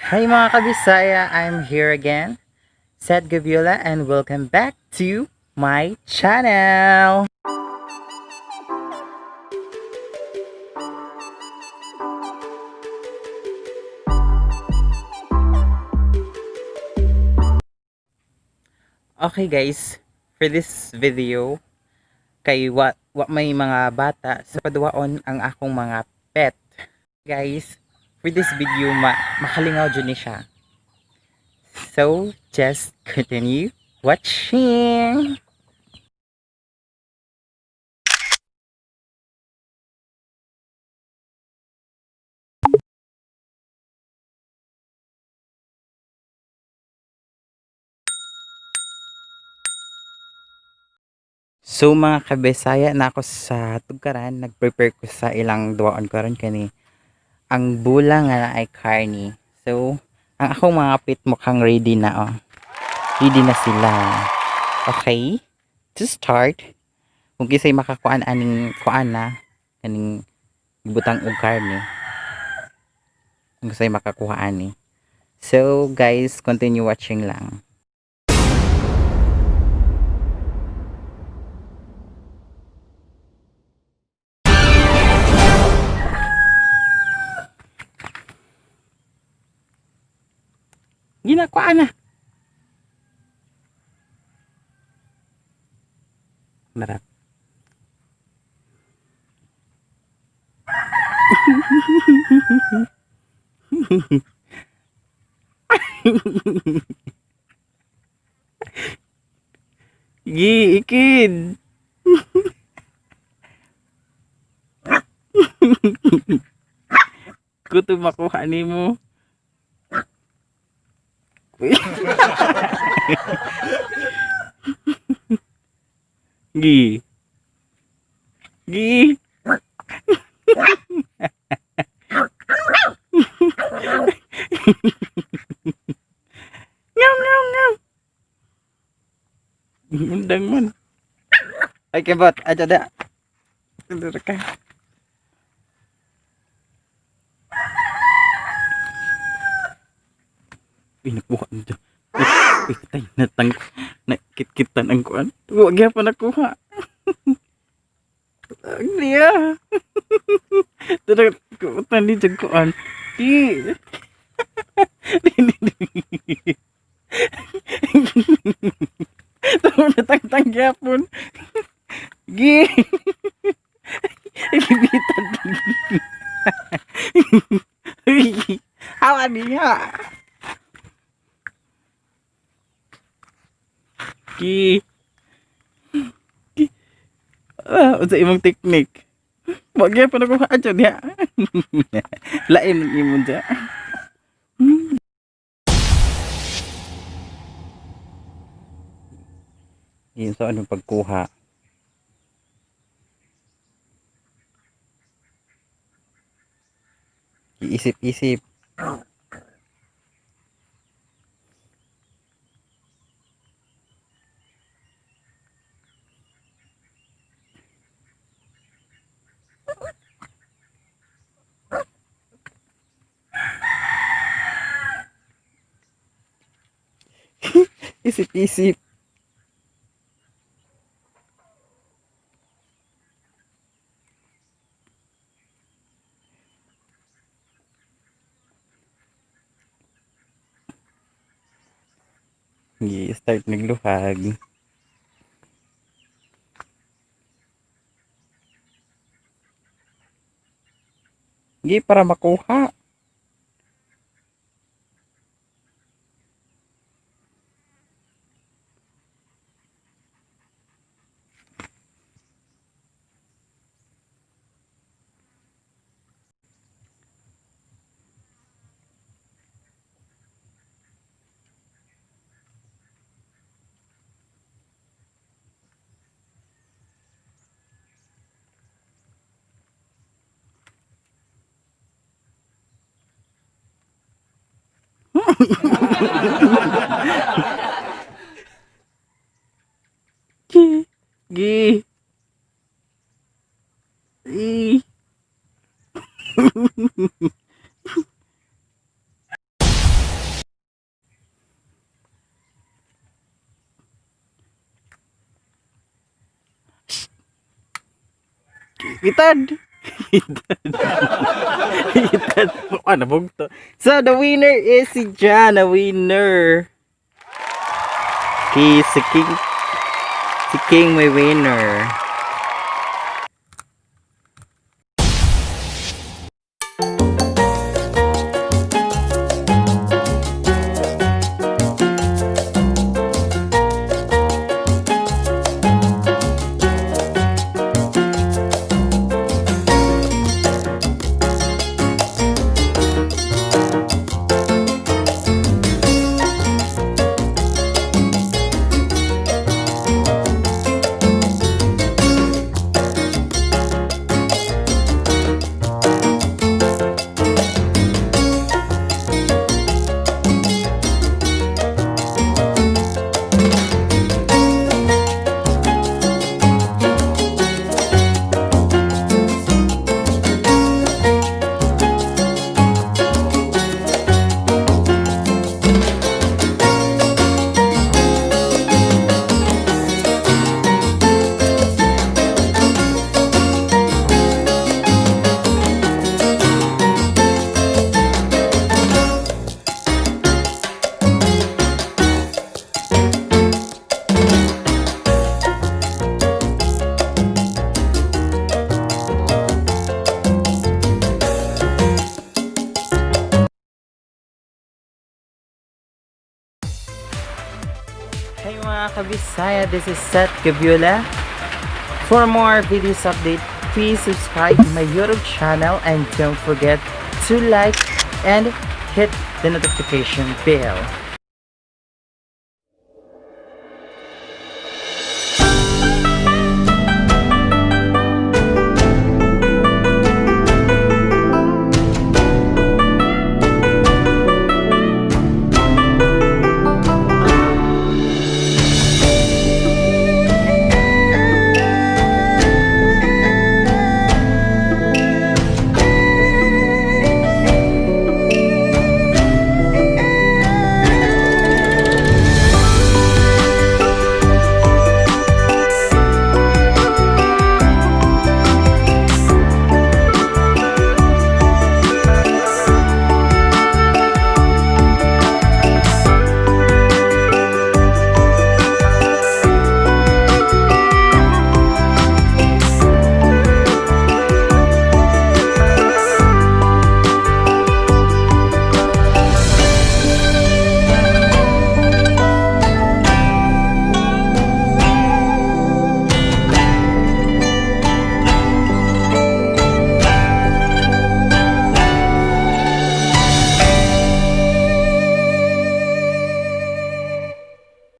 Hi, mga kabisaya, I'm here again, Seth Gabiola, and welcome back to my channel! Okay guys, for this video, kay wa may mga bata sa paduwaon ang akong mga pet. Guys, for this video, makalingaw jud ni siya. So, just continue watching! So mga kabisaya, na ako sa tugkaran, nag-prepare ko sa ilang duwaon karon kani ang bula nga naay karne. So, ang akong mga pet mukhang ready na, oh. Ready na sila. Okay? To start, kung kisay makakuan aning kuan na kaning gibutang og karne. Kung kisay makakuha ani. So, guys, continue watching lang. Ginakuha na. Marap. Gi, ikid. Kuto makuha nimo. Gi. Gi. Ngaw, ngaw, ngaw. Undang man. Ay, kebot. Aja da. Tidur ka. Uy, nakuha na dyan. Uy, patay. Natang, nakitkitan ang kuan. Huwag pa nakuha. Ang niya. Tara, kutan ni dyan kuan. Di. Di, di, di. Tama na tangtang gyapon. Gi. Ibitan. Hawa niya. Gi. Gi. Ah, unsa imong technique? Wa gyapon ako adyo diha. Lain man imo diha. Yun sa anong pagkuha. Iisip-isip. Isip-isip. Gi-start nagluhag. Gi para makuha. Itad! Itad! Itad! Ano, bugto. So, the winner is si John, the winner. Okay, si King. Si King may winner. Hey mga kabisaya, this is Seth Gabula. For more videos update, please subscribe to my YouTube channel and don't forget to like and hit the notification bell.